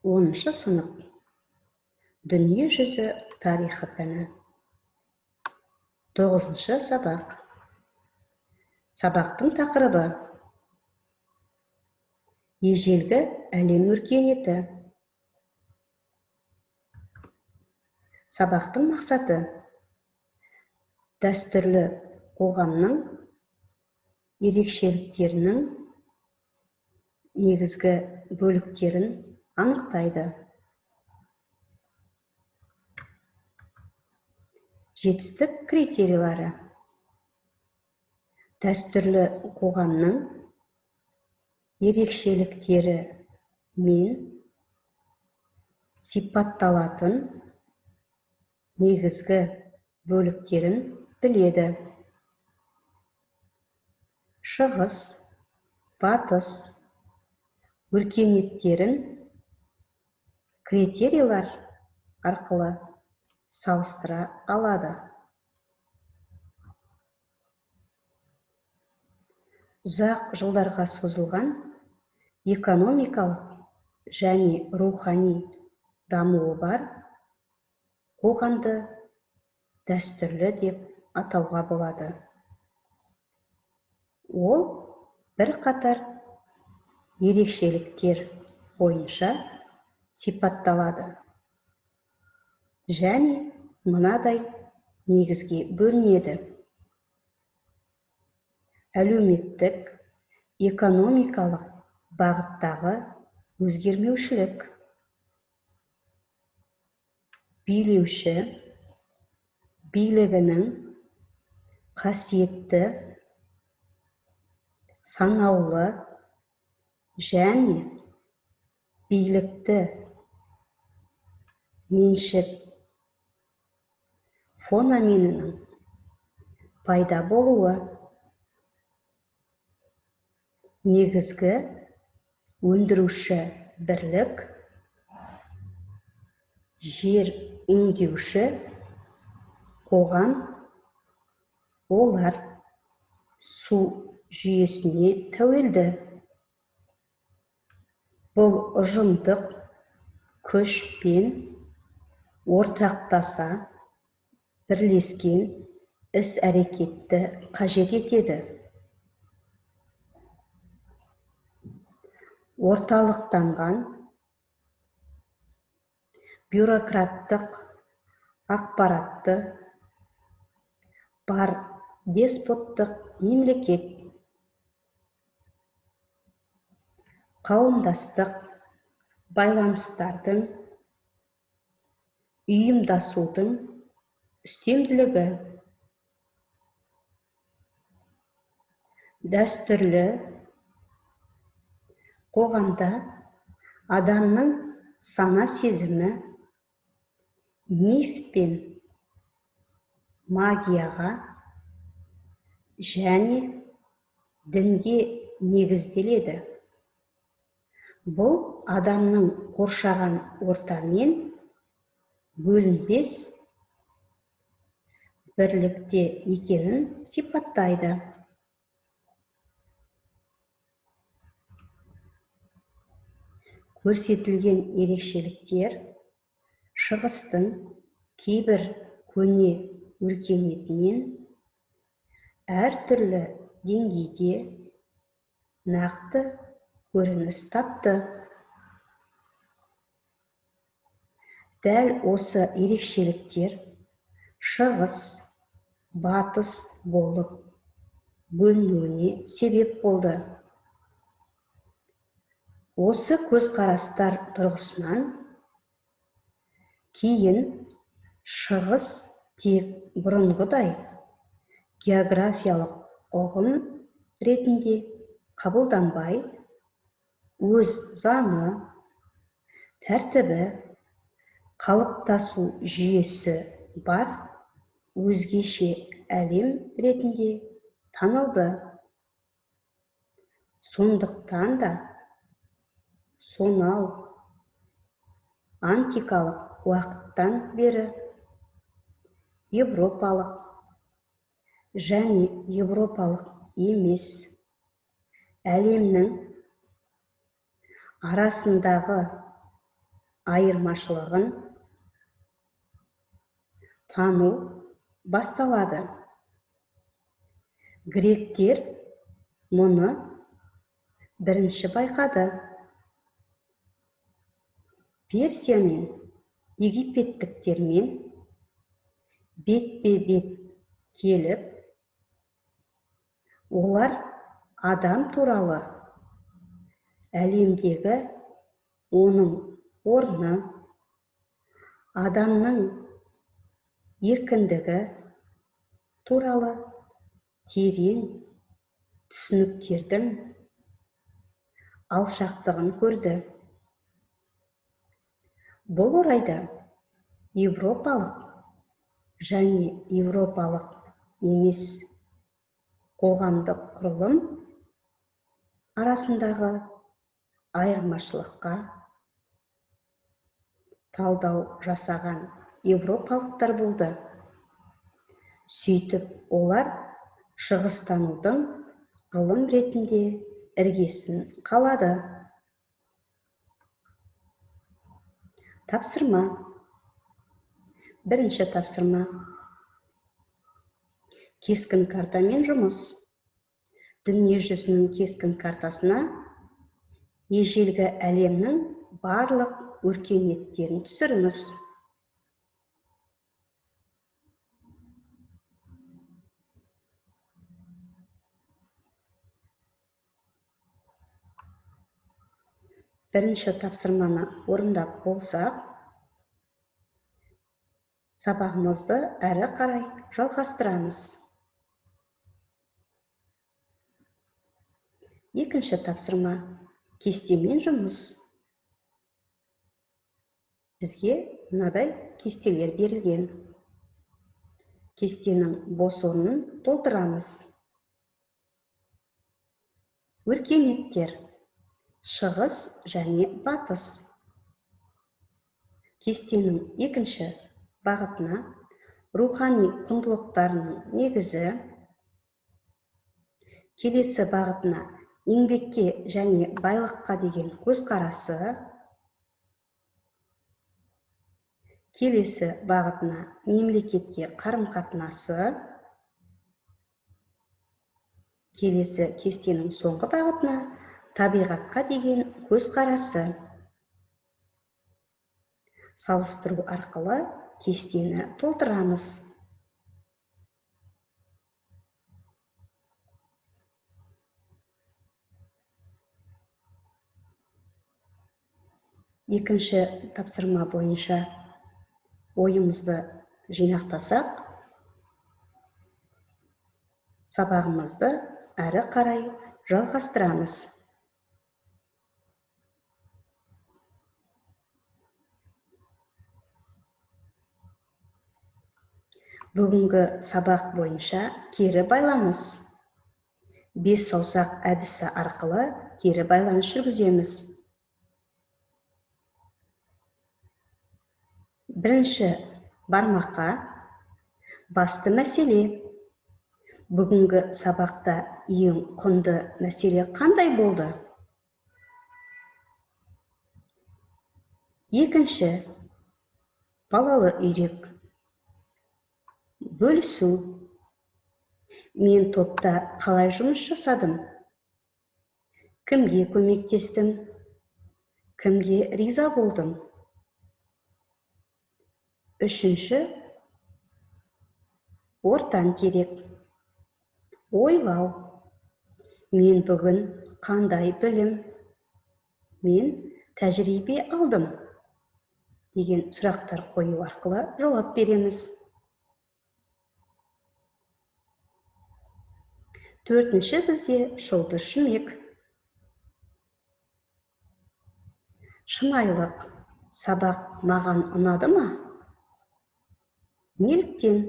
10-шы сынып. Дүние жүзі тарихы пәні. 9-шы сабақ. Сабақтың тақырыбы: Ежелгі әлем өркениеті. Сабақтың мақсаты: дәстүрлі қоғамның ерекшеліктерінің негізгі бөліктерін анықтайды. Жетістік критерийлері: дәстүрлі қоғамның ерекшеліктері мен сипатталатын негізгі бөліктерін біледі. Шығыс, батыс өркениеттерін критерийлер арқылы салыстыра алады. Ұзақ жылдарға созылған экономикалық және рухани дамуы бар қоғамды дәстүрлі деп атауға болады. Ол бірқатар ерекшеліктер бойынша сипатталады және мынадай негізге бөлінеді: әлеуметтік, экономикалық бағыттағы өзгермеушілік, билеуші билігінің қасиетті, санаулы және билікті меншік феноменінің пайда болуы, негізгі өндіруші бірлік, жер өңдеуші қоғам, олар су жүйесіне тәуелді. Бұл ұжымдық күш пен ортақтаса бірлескен іс-әрекетті қажет етеді. Орталықтанған бюрократтық ақпаратты бар деспоттық мемлекет, қауымдастық байланыстардың ұйымдасудың үстемділігі, дәстүрлі қоғамда адамның сана-сезімі миф пен магияға және дінге негізделеді. Бұл адамның қоршаған ортамен бөлінбес бірлікте екенін сипаттайды. Көрсетілген ерекшеліктер Шығыстың кейбір көне өркениетінен әртүрлі деңгейде нақты көрініс тапты. Дәл осы ерекшеліктер Шығыс, Батыс болып бөлінуіне себеп болды. Осы көзқарастар тұрғысынан кейін Шығыс тек бұрынғыдай географиялық ұғым ретінде қабылданбай, өз заңы, тәртібі, қалыптасу жүйесі бар өзгеше әлем ретінде танылды. Сондықтан да сонау антикалық уақыттан бері еуропалық және еуропалық емес әлемнің арасындағы айырмашылығын тану басталады. Гректер мұны бірінші байқады. Персия мен египеттіктермен бетпе-бет келіп, олар адам туралы әлемдегі оның орны, адамның еркіндігі туралы терең түсініктердің алшақтығын көрді. Бұл орайда еуропалық және еуропалық емес қоғамдық құрылым арасындағы айырмашылыққа талдау жасаған еуропалықтар болды. Сөйтіп, олар шығыстанудың ғылым ретінде іргесін қалады. Тапсырма. Бірінші тапсырма. Кескін картамен жұмыс. Дүние жүзінің кескін картасына ежелгі әлемнің барлық өркениеттерін түсіріңіз. Бірінші тапсырманы орындап болсақ, сабағымызды әрі қарай жалғастырамыз. Екінші тапсырма. Кестемен жұмыс. Бізге мынадай кестелер берілген. Кестенің бос орнын толтырамыз. Өркениеттер. Шығыс және батыс. Кестенің екінші бағытына рухани құндылықтарының негізі, келесі бағытына еңбекке және байлыққа деген көзқарасы, келесі бағытына мемлекетке қарым-қатынасы, келесі кестенің соңғы бағытына табиғатқа деген көзқарасы. Салыстыру арқылы кестені толтырамыз. Екінші тапсырма бойынша ойымызды жинақтасақ, сабағымызды әрі қарай жалғастырамыз. Бүгінгі сабақ бойынша кері байланыс. 5 саусақ әдісі арқылы кері байланыс жүргіземіз. Бірінші бармаққа басты мәселе. Бүгінгі сабақта ең құнды мәселе қандай болды? Екінші, балалы үйрек. Бөлісу. Мен топта қалай жұмыс жасадым? Кімге көмектестім? Кімге риза болдым? Үшінші, ортан терек. Ойлау. Мен бүгін қандай білім мен тәжірибе алдым? Деген сұрақтар қою арқылы жауап береміз. Төртінші бізде шолды шүмек. Шынайылық. Сабақ маған ұнады ма? Неліктен?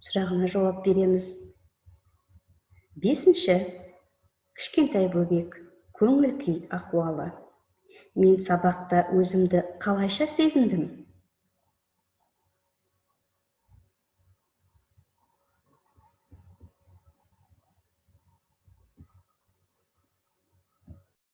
Сұрағына жауап береміз. Бесінші, кішкентай бөбек, көңіл күй ахуалы. Мен сабақта өзімді қалайша сезіндім?